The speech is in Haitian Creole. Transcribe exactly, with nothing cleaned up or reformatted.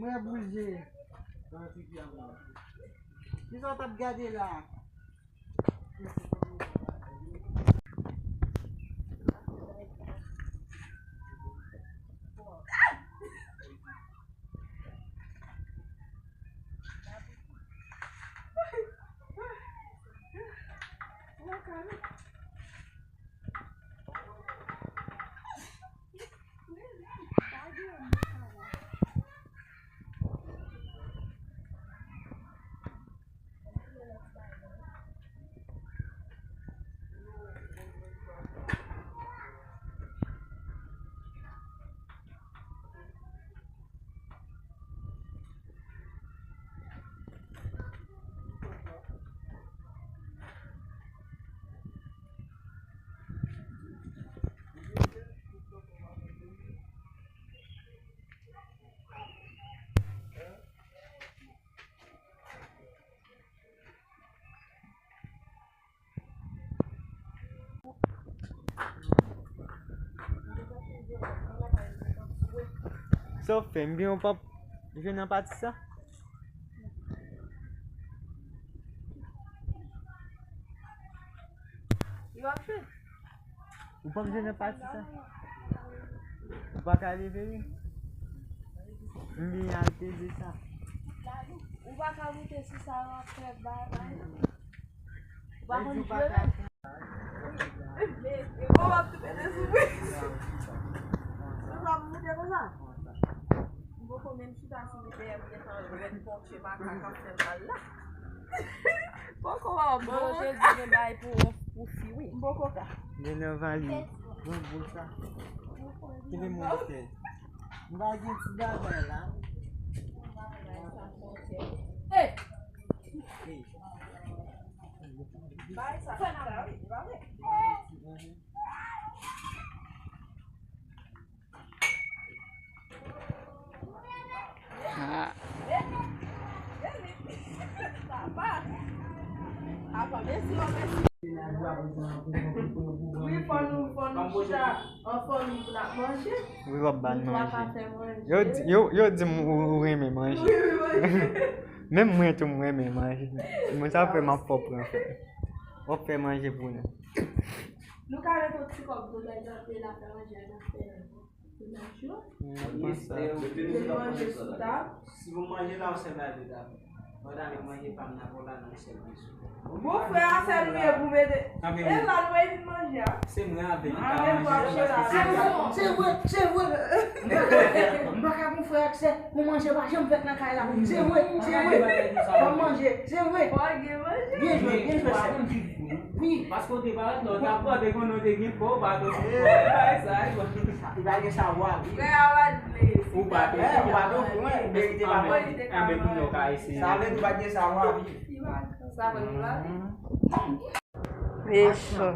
Mwen bouje. Kisa w t ap gade la? Sa w fè? M gen yon pap jwe nan pati sa? Li w ap jwe? Ou p ap jwe nan pati sa? Ou pa ka leve li? M vin al peze sa. Ou pa ka moute sou sa w ap fè bagay. Ou pa konn jwe menm? E kòman w ap tou mete sou mwen? Se sa m moute konsa? M poko menm chita sou li dèyè m gentan rèd pòche makak ap fè mal la. Poko w ap bon. Bon, yo te di gen bagay pou, pou fi, wi. M poko ka. Men nan vali, gran boul sa. Kenbe mwen atè. M pa gen ti bagay la. Hey! Hey. Bay sa, sa, sa, wi, li pa vle. Ah. Apa, mèsi, mèsi. Wi, fò nou, fò nou chita an fanmi pou n ap manje. Wi, w ap ba n manje. Yo di, yo, yo di m ou, ou renmen manje. Wi, wi, wi. Menm mwen tou, m renmen manje. Mwen, sa fè m ap fò pran fè. W ap fè manje pou nou. Nou ka mete yon ti kòb tou lè nan fè manje a, nan fè mennaj yo. Mete manje sou tab. Si bon manje la, ou sèl la de tab. Mwen ta met manje pa m nan pou la nan sèl. Bon, frè a sèl ou ye pou mete. E la nou e vin manje a. Se mwen avè li ka manje. Se vre, se vre. M pa ka gon frè ak sè pou manje pa janm fèt nan kay la. Se vre, se vre. Fò m manje, se vre. Fò gen manje. Byen jwe, byen jwe sè. Wi. Paske w te parèt la, w t ap pran, te konnen w te gen kò, w pa t fè bagay sa, wi. Li pa gen savwa, wi. Frè a pa t vle. Ou pa t, ou pa t, ou pa t, ou merite pa. Anben, kounye a w ka eseye. Sa vle di w pa t gen savwa, wi. Sa vle di w pa. Mechan.